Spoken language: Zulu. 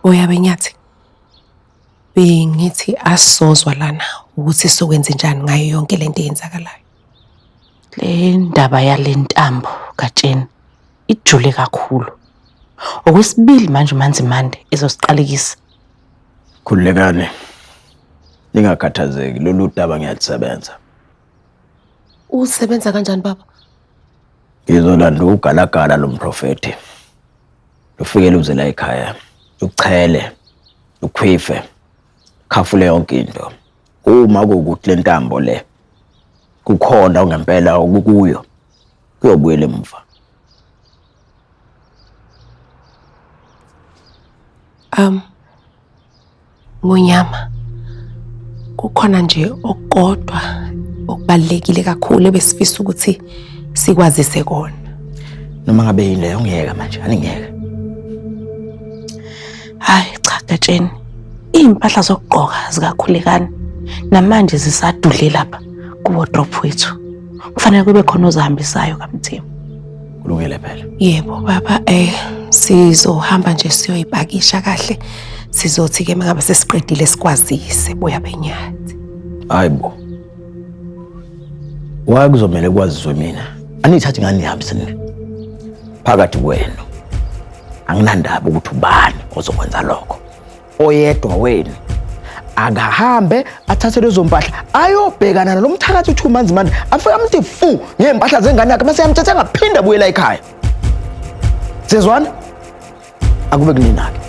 Boya benyathi. Bengithi asizozwa lana ukuthi sokwenze njani ngayo yonke lento eyenzakalayo. Le ndaba yale ntambo Gatsheni ijule kakhulu. Okwesibili manje uManzimande ezosiqalekisa. Khululekani. Ningakhathazeki lolu daba ngiyalisebenza. Usebenza kanjani baba? Ngizolanda ugalagala lo mprofethi. Lufike luze la ekhaya. Luchele, lukhwife, khafule yonke into. Uma kuwukuthi le ntambo le kukhona ngempela okukuyo kuyobuyela emuva. Um Ngonyama kukhona nje okukodwa okubalulekile kakhulu ebesifisa ukuthi sikwazise kona. Noma ngabe yini leyo ngiyeka manje, aningiyeke. Hayi cha Gatsheni, iy'mpahla zokugqoka zikaKhulekani namanje zisadudle lapha ku-wardrobe wethu. Kufanele kube khona ozihambisayo kaMthembu. Kulungile phela. Yebo baba, sizohamba nje siyoyipakisha kahle. Sizothi ke mangabe sesiqedile sikwazise boya benyathi. Hayi bo. Why kuzomele kwaziswe mina? Anithathi ngani nihambise nina? Phakathi kwenu. Anginandaba ukuthi ubani ozokwenza lokho. Oyedwa wenu akahambe athathe lezo mpahla ayobhekana nalo mthakathi uthi umanzi manje afike amthi fu ngey'mpahla zengane yakhe mase yamthatha angaphinde abuyela ekhaya. Siyezwana? Akube kunina-ke.